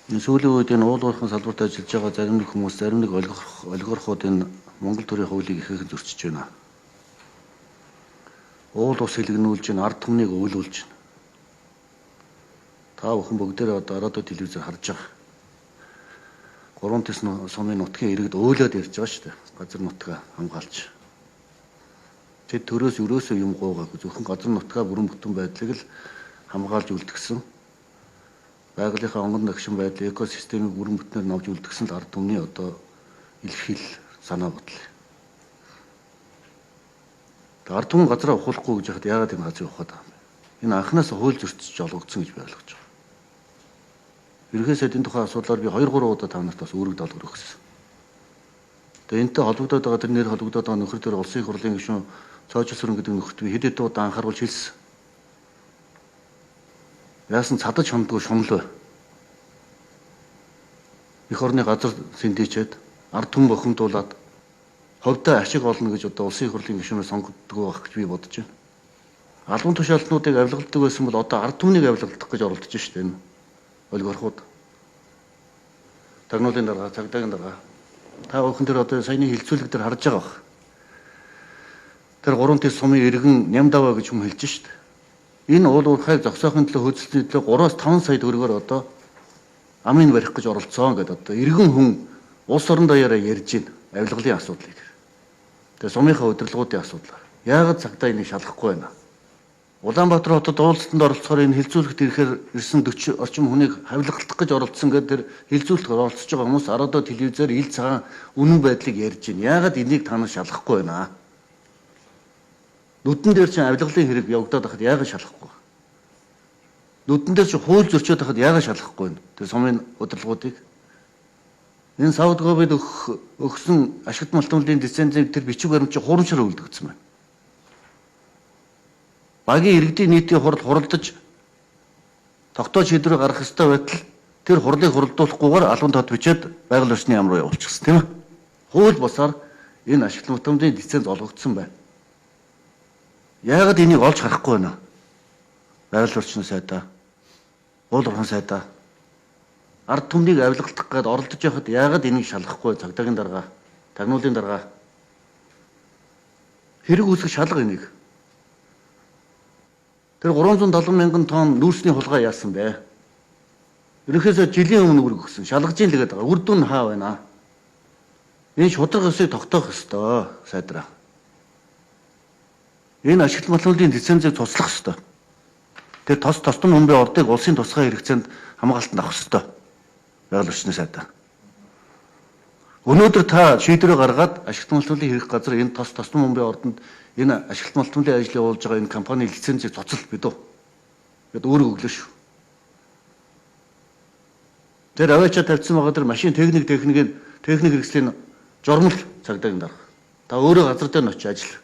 Энэ сүүлийн үед энэ уул уурхайн салбарт ажиллаж байгаа зарим нэг хүмүүс, зарим нэг олигархууд энэ Монгол төрийн хуулийг ихээхэн зөрчиж байна. Уул ус хилэгнүүлж байна, ард түмнийг өвлүүлж байна. Та бүхэн бүгдээрээ одоо радио телевизээр харж байгаа. Гурван тэс сумын нутгийн иргэд өөлөөд ярьж байгаа шүү дээ. Газар нутгаа хамгаалж. Тэд төрөөс өрөөсөө юм гуугаагүй. Зөвхөн газар нутгаа бүрэн бүтэн байдлыг л хамгаалж үлдгэсэн. Байгалийнхаа онгон дагшин байдал, экосистемийг бүрэн бүтнээр новж үлдгэсэн л ард түмний одоо илэрхийлэл санаа бодол. Ард түмэн газраа ухуулахгүй гэж яхад яагаад энэ газрыг ухаад байгаа юм бэ? Энэ анханаас хууль зөрчиж олгогдсон гэж би ойлгож байгаа. Ерөнхий сайд энэ тухайн асуудлаар би 2 3 удаа та нарт бас үүрэг даалгавар өгсөн. Тэгээ энэтэй холбогдоод байгаа тэр нэр холбогдоод байгаа нөхөр төр улсын их хурлын гишүүн Цоожил сүрэн гэдэг нөхөрт би хэд хэд удаа анхааруулж хэлсэн. Яасан цадаж хандгүй шунал бай. Эх орны газар сэндийчээд ард түмэн бохимдуулаад ховдоо ашиг олно гэж одоо улсын их хурлын гишүүнээр сонгогддгоо байх гэж би бодож байна. Албан тушаалтнуудыг авилгалдаг байсан бол одоо ард түмнийг авилгалдах гэж оролдож шít энэ олигархууд. Тагнуулын дарга, цагдаагийн дарга. Та бүхэн тэр одоо саяны хилцүүлэг дээр харж байгаа бах. Тэр гурван тэс сумын иргэн Нямдава гэж хүн хэлж шít. Энэ уул уурхайг зогсоохын төлөө хөөцөлтний төлөө 3-5 сая төгрөгөөр одоо амын барих гэж оролцсон гэдээ одоо иргэн хүн улс орон даяараа ярьж байна авилгалын асуудлыг. Тэгээ сумынхаа удирдлагуудын асуудлаар. Яагаад цагдаа энийг шалгахгүй байна? Улаанбаатар хотод уулзалтанд оролцохоор энэ хилцүүлэгт ирэхээр ирсэн 40 орчим хүнийг хавилгалтах гэж оролцсон гэдэг тэр хилцүүлэлт оролцож байгаа хүмүүс радио телевизээр ил цагаан үнэн байдлыг ярьж байна. Яагаад энийг та нар шалгахгүй байна? Нүдэн дээр чинь авилгалын хэрэг явагдаад байхад яагаад шалгахгүй? Нүдэн дээр чинь хууль зөрчөөд байхад яагаад шалгахгүй вэ? Тэр сумын удирдлагуудыг. Энэ Сауд Говид өгсөн ашигт малтмалын лицензийг тэр бичиг баримт чинь хурамшаар үлдэгдсэн байна. Багийн иргэдийн нийтийн хурал хуралдаж тогтоо шийдвэр гаргах ёстой байтал тэр хурлыг хуралдуулахгүйгээр албан тод бичээд байгаль орчны яам руу явуулчихсан, тийм ээ. Хууль бусаар энэ ашигт малтмалын лиценз олгогдсон байна. Яагаад энийг олж харахгүй байна? Байгаль орчны сайдаа, уул уурхайн сайдаа ард түмнийг авилгалтах гээд оролдож байхад яагаад энийг шалгахгүй цагдаагийн дарга, тагнуулын дарга? Хэрэг үүсгэх шалга энийг. Тэр 370 мянган тонн нүүрсний хулгай яасан бэ? Ерөнхийдөө жилийн өмнө үүрэг өгсөн. Шалгаж ийн л гэдэг байгаа. Үр дүн хаа байна? Энэ шударга ёсыг тогтоох ёстой, сайдраа. Энэ ашиглалт малмлын лицензийг цуцлах ёстой. Тэр тос тостон бөмбөгийн ордыг улсын тусгай хэрэгцээнд хамгаалтанд авах ёстой. Байгаль орчны сайдаа. Өнөөдөр та шийдвэрээ гаргаад ашиглалт малмлын хэрэг газар энэ тос тостон бөмбөгийн ордонд энэ ашиглалт малтмлын ажил явуулж байгаа энэ компани лицензийг цуцал бидөө. Тэгэд үүрэг өглөө шүү. Тэр аваачаа тавьсан байгаа тэр машин техник техникийн техник хэрэгслийн журмал цагдаагийн дарга. Та өөрөө газар дээр нь очиж ажил.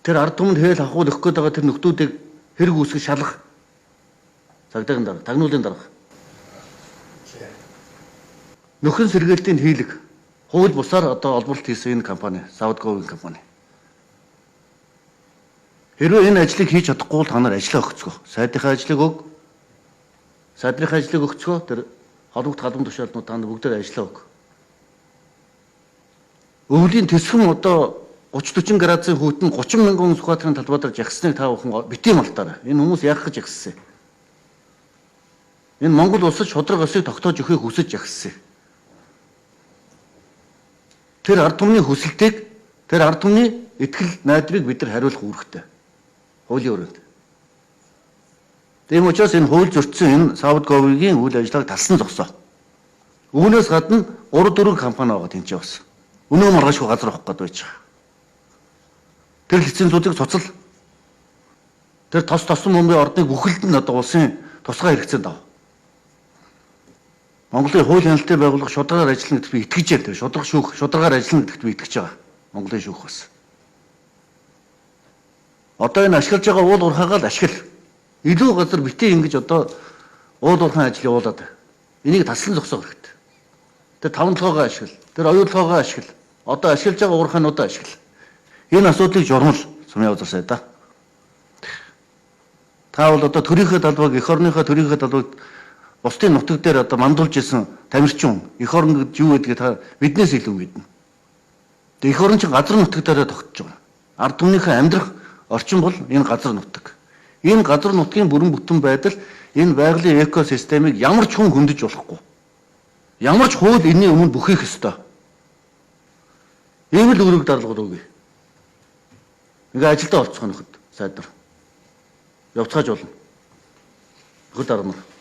Тэр ард түмэнд хээл хахуул өгөх гээд байгаа тэр нөхдүүдийг хэрэг үүсгэх шалгах цагдаагийн дарга, тагнуулын дарга. Нөхөн сэргээлтийн хийлэг хууль бусаар одоо олборлолт хийсэн энэ компани, Сауд Говийн компани. Хэрвээ энэ ажлыг хийж чадахгүй бол та нар ажлаа өгцгөө. Сайдынхаа ажлыг өг. Сайдныхаа ажлыг өгцгөө. Тэр холбогд халуун тушаалтнууд та нар бүгдээр ажлаа өг. Өвлийн төсвөн одоо 30 40 градусын хүйтэн 30 мянган Сүхбаатарын талбай дээр жагсныг та бүхэн битгий малтаарай. Энэ хүмүүс яах гэж жагссан юм? Энэ Монгол улсад шударга ёсыг тогтоож өгөхийг хүсэж жагссан юм. Тэр ард түмний хүсэлтийг, тэр ард түмний итгэл найдварыг бид нар хариулах үүрэгтэй. Хуулийн өрөөнд. Тийм учраас энэ хууль зөрчсөн энэ Сауд Говийн үйл ажиллагааг талсан зогсоо. Үүнээс гадна 3 4 компани байгаа тэнцээ бас. Өнөө маргаашгүй газар авах гээд байж байгаа. Тэр лицензүүдийг цуцал. Тэр тос тосон бөмбөгийн ордныг бүхэлд нь одоо улсын тусгай хэрэгцээнд ав. Монголын хууль хяналтын байгууллага шударгаар ажиллана гэдэгт би итгэж байна. Тэр шударга шүүх, шударгаар ажиллана гэдэгт би итгэж байгаа. Монголын шүүх бас. Одоо энэ ашиглаж байгаа уул уурхайгаа л ашигла. Илүү газар битгий ингэж одоо уул уурхайн ажил явуулаад. Энийг таслан зогсоох хэрэгтэй. Тэр таван толгойгоо ашигла. Тэр оюун толгойгоо ашигла. Одоо ашиглаж байгаа уурхайнуудаа ашигла. Энэ асуудлыг журмал сумын газар сайдаа. Та бол одоо төрийнхөө талбайг, эх орныхоо төрийнхөө талбайг бусдын нутаг дээр одоо мандуулж исэн тамирчин. Эх орн гэж юу гэдгийг та биднээс илүү мэднэ. Тэгээ эх орн чинь газар нутаг дээрээ тогтож байгаа. Ард түмнийхээ амьдрах орчин бол энэ газар нутаг. Энэ газар нутгийн бүрэн бүтэн байдал, энэ байгалийн экосистемийг ямар ч хүн хөндөж болохгүй. Ямар ч хууль энэний өмнө бүхийх ёстой. Ийм л үүрэг дарлагууд өгье. Ингээ ажилдаа орцгоо нөхөд сайд нар. Явцгааж болно. Нөхөд дарга нар.